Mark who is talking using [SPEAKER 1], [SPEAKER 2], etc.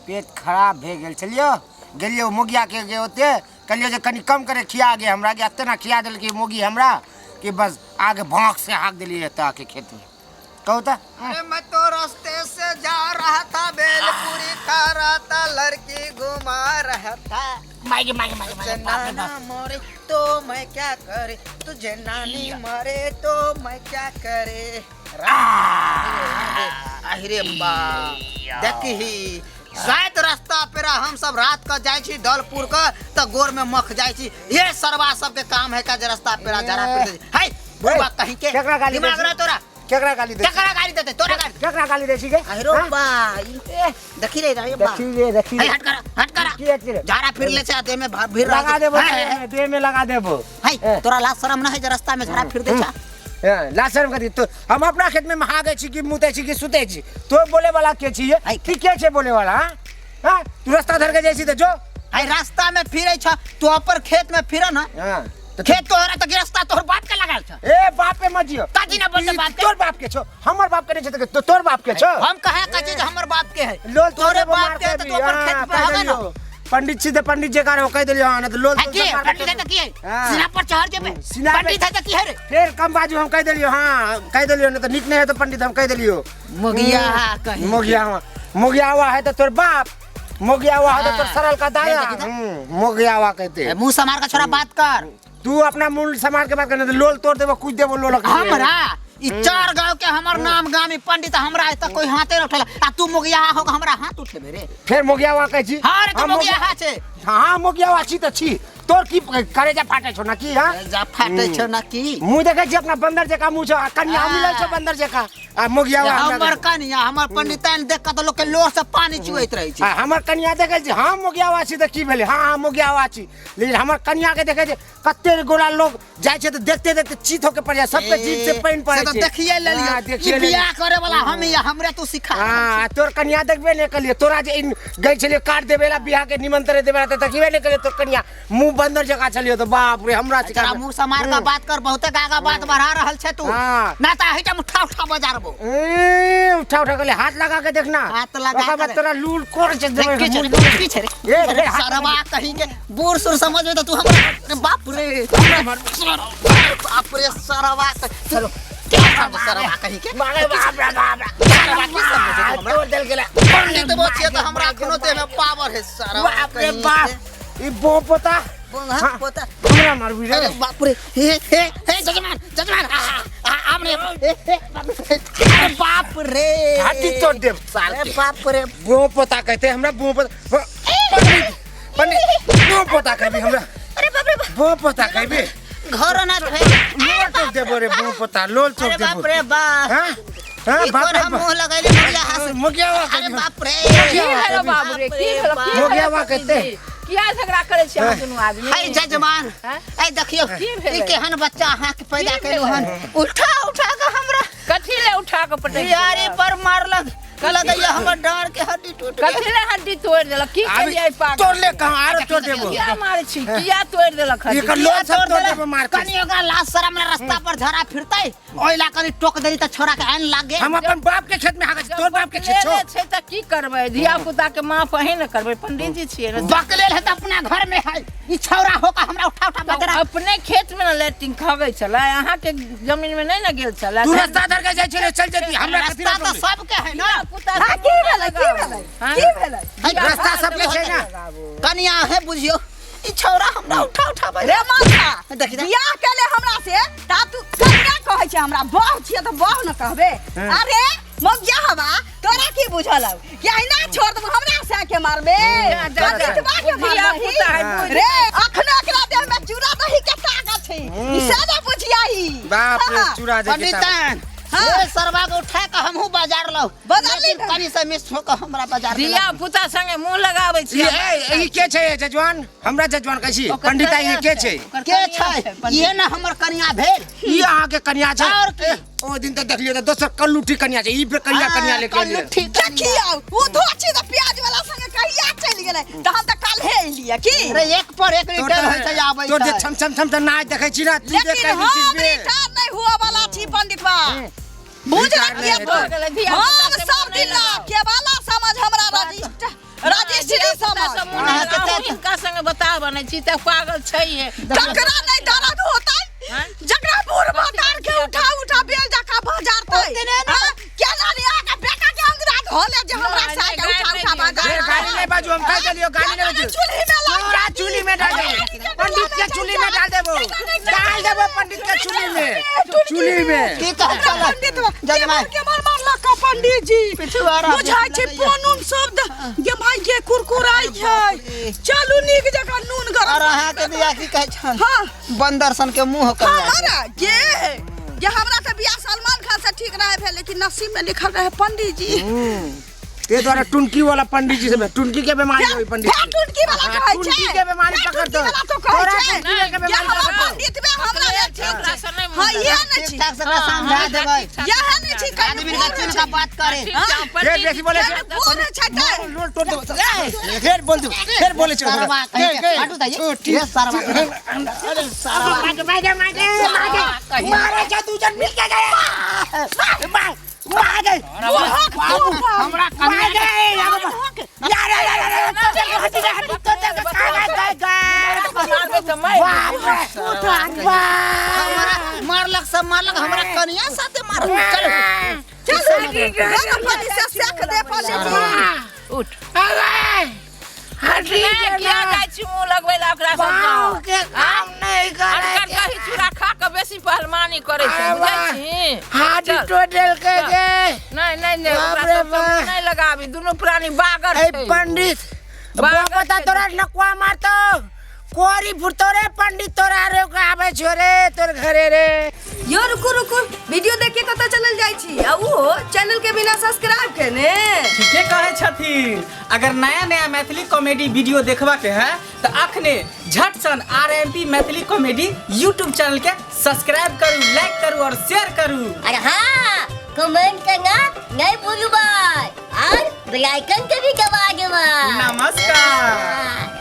[SPEAKER 1] पेट खराब भए गेल छलियो। गेलियो मोगिया के गे ओते, कहलियो जे कनि कम करे खिया गे हमरा गे, एते ना खिया देलकै मोगी हमरा कि बस आगे भाँक से हाँक देलियै एतऽ आके खेत में। कहू तऽ।
[SPEAKER 2] अरे मैं तो रास्ते से जा रहा था, बेलपूरी खा रहा था, लड़की घुमा रहा था।
[SPEAKER 1] माइगे माइगे माइगे
[SPEAKER 2] तुझे
[SPEAKER 1] माइगे, बाप रे
[SPEAKER 2] नाना
[SPEAKER 1] बाप।
[SPEAKER 2] मरे तो मैं क्या करे, तुझे नानी मरे तो मैं क्या करे। अरे बा देखही शायद रास्ता पेरा हम सब रात के जाइ छी दलपुर के त गोर में मख जाइ छी। ये सरवा सबके काम है का जे रास्ता पेरा जरा फिर दे। है बुढ़वा कहीं के
[SPEAKER 1] केकरा गाली
[SPEAKER 2] दिमाग
[SPEAKER 1] दै छी?
[SPEAKER 2] रह तोरा।
[SPEAKER 1] केकरा गाली दै छी?
[SPEAKER 2] केकरा गाली देते तोरा गाली।
[SPEAKER 1] केकरा गाली दै छी गे?
[SPEAKER 2] अरे
[SPEAKER 1] हाँ?
[SPEAKER 2] बा, ई देखी रे, रे बा।
[SPEAKER 1] देखी रे, देखी रे।
[SPEAKER 2] है, हट करा, हट करा।
[SPEAKER 1] की हट रे?
[SPEAKER 2] झाड़ा फिर ले छै, देह में भीड़
[SPEAKER 1] लगा
[SPEAKER 2] रहल छै।
[SPEAKER 1] देबो,
[SPEAKER 2] है,
[SPEAKER 1] देह
[SPEAKER 2] है,
[SPEAKER 1] में, देह में लगा देबो।
[SPEAKER 2] है,
[SPEAKER 1] ए।
[SPEAKER 2] तोरा लाज शरम न है जे रास्ता में झाड़ा फिर दे छै?
[SPEAKER 1] हाँ, लाज शरम कथी? तो हम अपना खेत में महागे छी कि मुते छी कि सुते छी, तो बोले वाला के छी ये?
[SPEAKER 2] है।
[SPEAKER 1] की के छै बोले वाला? हाँ? हाँ? तू रास्ता धर के जाइ छी त जो।
[SPEAKER 2] है, रास्ता में फिरे छ, तू अपन खेत में फिर ना।
[SPEAKER 1] हाँ।
[SPEAKER 2] तो खेत तोहरा त रास्ता तोहर बाप के लगाल छ।
[SPEAKER 1] ए बाप पे मत जियो।
[SPEAKER 2] काजी ना बोलते
[SPEAKER 1] ई
[SPEAKER 2] बाप के।
[SPEAKER 1] तोर बाप के छो, हमर बाप के नहीं छो त तोर बाप के छो।
[SPEAKER 2] हम कहे काजी जे हमर बाप के है।
[SPEAKER 1] लोल
[SPEAKER 2] तोरे
[SPEAKER 1] तोरे
[SPEAKER 2] बाप के है त तू अपन खेत पे हवे ना।
[SPEAKER 1] पंडित छी त पंडित जे कारण कह देलियो, हां, न त लोल
[SPEAKER 2] है
[SPEAKER 1] तोल
[SPEAKER 2] की?
[SPEAKER 1] सब मार के
[SPEAKER 2] पंडित है त की है?
[SPEAKER 1] हाँ।
[SPEAKER 2] सीना पर चढ़ जेबे।
[SPEAKER 1] सीना पे-
[SPEAKER 2] पंडित है त की है रे?
[SPEAKER 1] फेर कम बाजू, हम कह देलियो, हां कह देलियो, न त नीक नहीं है त पंडित हम कह देलियो।
[SPEAKER 2] मोगिया कहीं।
[SPEAKER 1] मोगिया हुआ, मोगिया हुआ है त तोर बाप, मोगिया हुआ है त तोर
[SPEAKER 2] हाँ।
[SPEAKER 1] सरल का दाया।
[SPEAKER 2] देखी त।
[SPEAKER 1] मोगिया हुआ कहते।
[SPEAKER 2] ए, मुंह समार के छोरा बात कर।
[SPEAKER 1] तू अपना मुंह समार के बात करने, लोल तोड़ देबो, कुछ देबो लोल के।
[SPEAKER 2] हमरा ई चार गांव के हमर नाम गामी पंडित, हमरा एतऽ कोई हाथे न उठेला, आ तू मोगिया हो के हमरा हाथ उठेबे रे?
[SPEAKER 1] फेर मोगिया हुआ कहै छी?
[SPEAKER 2] हाँ रे, तू
[SPEAKER 1] हम
[SPEAKER 2] मोगिया
[SPEAKER 1] मोगिया-
[SPEAKER 2] छै।
[SPEAKER 1] हाँ, मोगिया हुआ छी त छी, तोर की करेजा फाटे छौ ना की? हाँ?
[SPEAKER 2] करेजा फाटे छौ ना की?
[SPEAKER 1] मुंह देखै छी अपना बंदर जकाँ मुंह छौ, आ कनिया मिलल छौ बंदर जकाँ, आ मोगिया हुआ हमरा
[SPEAKER 2] हमर
[SPEAKER 1] देखै।
[SPEAKER 2] कनिया, हमर पंडिताइन देख के तऽ लोक के लोर से पानी चुवैत रहै छै।
[SPEAKER 1] आ हमर कनिया देखै छी, हम मोगिया हुआ छी तऽ की भेलै? हाँ, हम मोगिया हुआ छी, लेकिन हमर कनिया के देखै छी कते गोरा लोग जाइ छै तऽ देखते देखते चित होके पड़ जाइ, सबके जीभ से पानि पड़ै
[SPEAKER 2] से तऽ
[SPEAKER 1] छै।
[SPEAKER 2] देखिए लेलियै।
[SPEAKER 1] हाँ, देखिए
[SPEAKER 2] ई
[SPEAKER 1] लेलियै।
[SPEAKER 2] बियाह करे वाला हम ही, हमरे तू सिखा रहल
[SPEAKER 1] हाँ, तोर कनिया देखबे नहि कलियै, तोरा जे इन गई छलियै कार्ड देबे ला, बियाह के निमंत्रण देबे ला, तऽ देखबे नहि कलियै, तोर कनिया मुंह बंदर जकाँ छलियै तऽ बाप रे हमरा
[SPEAKER 2] छी।
[SPEAKER 1] सिखा।
[SPEAKER 2] जरा मुंह समार के बात कर, बहुते आगा बात बढ़ा रहल छै तू।
[SPEAKER 1] हाँ।
[SPEAKER 2] ना तऽ एहिठाम उठा उठा बजारबो।
[SPEAKER 1] ए, उठा उठा के हाथ लगा के देखना।
[SPEAKER 2] हाथ लगा
[SPEAKER 1] ओकर बाद
[SPEAKER 2] के।
[SPEAKER 1] तोरा लूल कोर से देबै।
[SPEAKER 2] की छै रे?
[SPEAKER 1] मुंह-
[SPEAKER 2] की छै रे?
[SPEAKER 1] ए, रे, हाथ
[SPEAKER 2] सरवा कहीं के बूढ़ सूढ़ समझबे तऽ तू हमरा, अरे बाप रे, बाप रे, सरवा चलो क्या समझ सरवा कहीं के?
[SPEAKER 1] मारे बाप रे बाप रे।
[SPEAKER 2] सरवा की समझे तू हमरा?
[SPEAKER 1] तोड़ देल गेलै।
[SPEAKER 2] पंडित बो छियै तऽ हमरा अखनो देह में पावर है सरवा
[SPEAKER 1] बाप रे
[SPEAKER 2] कहीं
[SPEAKER 1] बाप,
[SPEAKER 2] के।
[SPEAKER 1] ई बो पोता।
[SPEAKER 2] हाँ,
[SPEAKER 1] हाँ।
[SPEAKER 2] पोता।
[SPEAKER 1] हमरा मारबी रे।
[SPEAKER 2] अरे बाप रे, हे हे हे जजमान, जजमान, आ आ आम रे, हे हे बाप रे, अरे बाप रे,
[SPEAKER 1] हड्डी तोड़ देब साल
[SPEAKER 2] अरे
[SPEAKER 1] के।
[SPEAKER 2] बाप रे,
[SPEAKER 1] बो पोता कहते हमरा, बो पोता। पंडित, पंडित, बो पोता कहबी हमरा।
[SPEAKER 2] अरे बाप रे बाप।
[SPEAKER 1] बो पोता कहबी।
[SPEAKER 2] घर ना रहे।
[SPEAKER 1] लोल तोड़ देबो रे बो पोता, लोल तोड़
[SPEAKER 2] अरे
[SPEAKER 1] देबो।
[SPEAKER 2] बाप रे बाप।
[SPEAKER 1] हाँ? हाँ,
[SPEAKER 2] ई
[SPEAKER 1] बाप
[SPEAKER 2] कोन
[SPEAKER 1] रे
[SPEAKER 2] हम
[SPEAKER 1] बाप।
[SPEAKER 2] मुंह लगैले मुगिया हाथ।
[SPEAKER 1] मुगिया वा
[SPEAKER 2] अरे
[SPEAKER 1] कहबी।
[SPEAKER 2] बाप रे।
[SPEAKER 3] की भेलो बाबू रे, की भेलो, की भेलो
[SPEAKER 1] मुगिया वा कहते।
[SPEAKER 3] पंडीजी? किया झगड़ा करै छी अहाँ दुनू आदमी?
[SPEAKER 2] है जजमान,
[SPEAKER 3] हैं?
[SPEAKER 2] है देखियौ,
[SPEAKER 3] की भेलै?
[SPEAKER 2] ई केहन बच्चा अहाँके पैदा
[SPEAKER 3] की
[SPEAKER 2] केलहुँ हन।
[SPEAKER 3] भेलै?
[SPEAKER 2] उठा उठा के हमरा
[SPEAKER 3] कथी ले उठा के पटकि
[SPEAKER 2] बिहारी
[SPEAKER 3] देलक?
[SPEAKER 2] पर मारलक, लगैया हमर डाँर के हड्डी टूट गेल।
[SPEAKER 3] कथी ले हड्डी तोड़ि देलक? की
[SPEAKER 1] अभी
[SPEAKER 3] केलियै पागल?
[SPEAKER 1] तोड़ ले कहाँ, आरो तोड़ देबो।
[SPEAKER 3] किया मारै छी? किया तोड़ि देलक हड्डी?
[SPEAKER 1] एकर लोल सब तोड़ देबो मार के।
[SPEAKER 2] कनी ओकरा लाज शरम ले रास्ता पर झरा फिरतै, ओहि ला कनी टोक देली तऽ छोरा के आनि लाग गेल।
[SPEAKER 1] हम अपन बाप के खेत में हागे छी, तोर बाप के खेत छौ।
[SPEAKER 3] लेले छै तऽ की करबै? धिया पुता के माफ अहीं ने करबै, पंडीजी छियै ने।
[SPEAKER 2] बकलेल है तऽ अपना घर में है, ई छौरा हो के हमरा उठा उठा बजरा।
[SPEAKER 3] अपने खेत में ने लैट्रिन खगै छलै, अहाँके जमीन में नहि ने गेल छलै।
[SPEAKER 1] तू रास्ता धर के जाइ छलै, चल जैती, हमरा कथी
[SPEAKER 2] रास्ता
[SPEAKER 1] ला
[SPEAKER 2] तऽ सबके है ना।
[SPEAKER 3] पुता
[SPEAKER 4] हाँ, की भेलै, की भेलै,
[SPEAKER 3] हाँ?
[SPEAKER 4] की भेलै?
[SPEAKER 1] रास्ता सबके छै ना।
[SPEAKER 2] कनिया है बुझियो, ई छौरा हमरा उठा उठा बजरा।
[SPEAKER 4] रे माथा,
[SPEAKER 2] देखी तऽ।
[SPEAKER 4] बियाह केले हमरा से ता तू कनिया कहै छै हमरा, बह छियै तऽ बह न कहबे। अरे मगिया हवा तोरा की बुझल हौ कि अहिना छोड़ देबो हमरा से के मारबे, पंडितवा के
[SPEAKER 3] धिया पुता है,
[SPEAKER 4] मारबही
[SPEAKER 3] बुझ।
[SPEAKER 4] रे? अखनो एकरा देह में चूड़ा दही के ताकत छै, ई से ने बुझियाही।
[SPEAKER 1] बाप रे,
[SPEAKER 4] हाँ।
[SPEAKER 1] चूड़ा दही के ताकत।
[SPEAKER 2] पंडितान,
[SPEAKER 4] हाँ।
[SPEAKER 2] ए सरवा के उठा के हमहू बाजार लौ।
[SPEAKER 4] बाजार ली
[SPEAKER 2] लेकिन
[SPEAKER 4] ना।
[SPEAKER 2] कनी से मिस हो के हमरा बाजार
[SPEAKER 3] धिया पुता संगे मुंह लगाबै छी।
[SPEAKER 1] ई ए, ई के छै जजवान? हमरा जजवान कहै छी
[SPEAKER 3] ओकर
[SPEAKER 1] पंडिता, ई
[SPEAKER 3] कनिया
[SPEAKER 1] के छै?
[SPEAKER 3] ओकर
[SPEAKER 2] के
[SPEAKER 3] कनिया
[SPEAKER 2] छै?
[SPEAKER 3] पंडित।
[SPEAKER 2] इहे ना हमर कनिया भेल।
[SPEAKER 1] ई अहाँ के कनिया छै?
[SPEAKER 2] और की?
[SPEAKER 1] ओ दिन तऽ देखलियै तऽ दोसर कल्लूठी कनिया छै, ई पे कनिया कनिया लेके एलियै।
[SPEAKER 2] कल्लूठी कनिया।
[SPEAKER 4] देखियौ, उ धोची तऽ प्याज वाला संगे कहिया चलि गेलै, तऽ हम तऽ काल्हे एलियै की।
[SPEAKER 2] अरे एक पर एक
[SPEAKER 1] तोर
[SPEAKER 2] रिटर्न होइ छै आबै
[SPEAKER 1] तोर जे
[SPEAKER 2] छै।
[SPEAKER 1] छम छम छम छम नाच देखै छी ना, तू देख
[SPEAKER 4] लेकिन
[SPEAKER 1] के
[SPEAKER 4] हम
[SPEAKER 1] बे।
[SPEAKER 4] रिटायर नहि हुअ वाला छी पंडितवा, बुझ
[SPEAKER 1] रिटायर
[SPEAKER 4] रखिए
[SPEAKER 1] नहि
[SPEAKER 4] तू।
[SPEAKER 3] हेतै।
[SPEAKER 4] हम सब दिन ना केवाला समझ हमरा रजिस्टर
[SPEAKER 3] बनै छी तऽ पागल छैहे।
[SPEAKER 4] तकरा नहीं दर्द होतै
[SPEAKER 3] हाँ?
[SPEAKER 4] जकरा बूढ़ भतार के उठा उठा बेल जका भजारतै हाँ? केना रे आके बेटा के अंगरा धोले जे हमरा
[SPEAKER 3] नहीं,
[SPEAKER 4] साथ
[SPEAKER 3] नहीं,
[SPEAKER 4] उठा
[SPEAKER 3] गारि
[SPEAKER 4] उठा
[SPEAKER 3] नहीं
[SPEAKER 4] भजार
[SPEAKER 1] ए, गाली नहीं बाजू, हम कह देलियो, गाली नहीं बाजू।
[SPEAKER 4] चूल्ही में लाग
[SPEAKER 1] पूरा चूल्ही में डाल देबो, पंडित के चूल्ही में डाल देबो, डाल देबो पंडित के चूल्ही में, चूल्ही में।
[SPEAKER 2] की कहै छलै
[SPEAKER 4] पंडित
[SPEAKER 2] जजमाय।
[SPEAKER 4] के मार मारलक का पंडित जी
[SPEAKER 2] पिछुआरा
[SPEAKER 4] बुझाइ छै पोनून शब्द गे भाई के कुरकुराइ छै। चलू नीक जकाँ नून गरम
[SPEAKER 2] और अहाँ के बियाह की कहै छन
[SPEAKER 4] हाँ
[SPEAKER 2] बंदर सन के मुंह कर
[SPEAKER 4] हमरा गे जे हमरा तऽ बियाह सलमान खान से ठीक रहे भेल, लेकिन नसीब में लिखल रहे पंडित जी।
[SPEAKER 1] ते द्वारा टुनकी वाला पंडित जी से टुनकी के बीमारी होई पंडित
[SPEAKER 4] फेर
[SPEAKER 1] जी।
[SPEAKER 4] टुनकी वाला
[SPEAKER 1] हाँ,
[SPEAKER 4] कहै छै।
[SPEAKER 1] टुनकी के बीमारी
[SPEAKER 4] फेर
[SPEAKER 1] पकड़
[SPEAKER 4] टुनकी
[SPEAKER 1] दो।
[SPEAKER 4] वाला तो कहै
[SPEAKER 1] तोरा
[SPEAKER 4] छै।
[SPEAKER 1] टुनकी के
[SPEAKER 4] जे
[SPEAKER 1] बीमारी
[SPEAKER 4] हमरा
[SPEAKER 1] पकड़ दो।
[SPEAKER 4] पंडित में हमरा लेल ठीक
[SPEAKER 3] ओकरा
[SPEAKER 4] छै।
[SPEAKER 3] से नहि
[SPEAKER 4] हाँ,
[SPEAKER 3] मन
[SPEAKER 4] इएह
[SPEAKER 3] लगै।
[SPEAKER 4] नहि
[SPEAKER 2] ठीक
[SPEAKER 4] छी।
[SPEAKER 2] ठाक से ओकरा समझा देबै।
[SPEAKER 4] इएह नहि छी, कनि
[SPEAKER 2] आदमी
[SPEAKER 4] बूढ़
[SPEAKER 2] के चुन
[SPEAKER 4] छै।
[SPEAKER 2] के बात करे।
[SPEAKER 3] ठीक छै,
[SPEAKER 1] फेर
[SPEAKER 3] पंडित
[SPEAKER 1] बेसी बोले छै।
[SPEAKER 4] कनि बूढ़ छै तऽ।
[SPEAKER 1] लोल तोड़ देबो। फेर बोल दू, फेर बोले छै।
[SPEAKER 2] सरवा कहीं के हटू दैये। ये सरवा
[SPEAKER 1] अरे सरवा मारे मारे मारे मारे जा, तू जन मिल के गए मार मार गए
[SPEAKER 4] बाबू,
[SPEAKER 1] हमरा मार गए यार यार यार यार हटी जा, हटी तो तक खा गए गए।
[SPEAKER 3] मारबै तऽ मारि
[SPEAKER 1] बाप रे बाप।
[SPEAKER 2] हमरा मारलक सब मारलक, हमरा कनिया साथे मारलक। चलू
[SPEAKER 4] चलू, गरम पानी से सेक दे पंडित जी।
[SPEAKER 3] उठ।
[SPEAKER 1] अरे हटी
[SPEAKER 3] नहि, किया जाइ छी मुँह लगबै लए ओकरा सब
[SPEAKER 1] बाप के काम नहीं करे।
[SPEAKER 3] अनकर दही चूड़ा खा कऽ बेसी पहलवानी करै छै, बुझै छी?
[SPEAKER 1] हाथ
[SPEAKER 3] चल।
[SPEAKER 1] तोड़ देलकै गे।
[SPEAKER 3] नहि नहि नहि,
[SPEAKER 1] बाप
[SPEAKER 3] ओकरा
[SPEAKER 1] रे
[SPEAKER 3] सब के
[SPEAKER 1] बाप।
[SPEAKER 3] नहि लगाबी, दुनू प्राणी बागर
[SPEAKER 1] ए
[SPEAKER 3] छै।
[SPEAKER 1] पंडित
[SPEAKER 3] बागर
[SPEAKER 1] बाबा
[SPEAKER 3] छै।
[SPEAKER 1] तोरा नकुआ मारतो कोरी फुटतो रे पंडित, तोरा रे आबै छो रे तोर घरे रे।
[SPEAKER 5] यो रुकू रुकू, वीडियो देख के कतऽ चलल जाइ छी आ उहो चैनल के बिना सब्सक्राइब केने?
[SPEAKER 6] ठीके कहै छथिन। अगर नया नया मैथिली कॉमेडी वीडियो देखबा के है तो अखने झट सन RMP Maithili comedy YouTube channel के सब्सक्राइब करू, लाइक करू और शेयर करू।
[SPEAKER 7] अरे हाँ, कमेंट करना नहीं भूलू भाई और बेल आइकन के भी दबा देबा।
[SPEAKER 6] नमस्कार।
[SPEAKER 7] हाँ।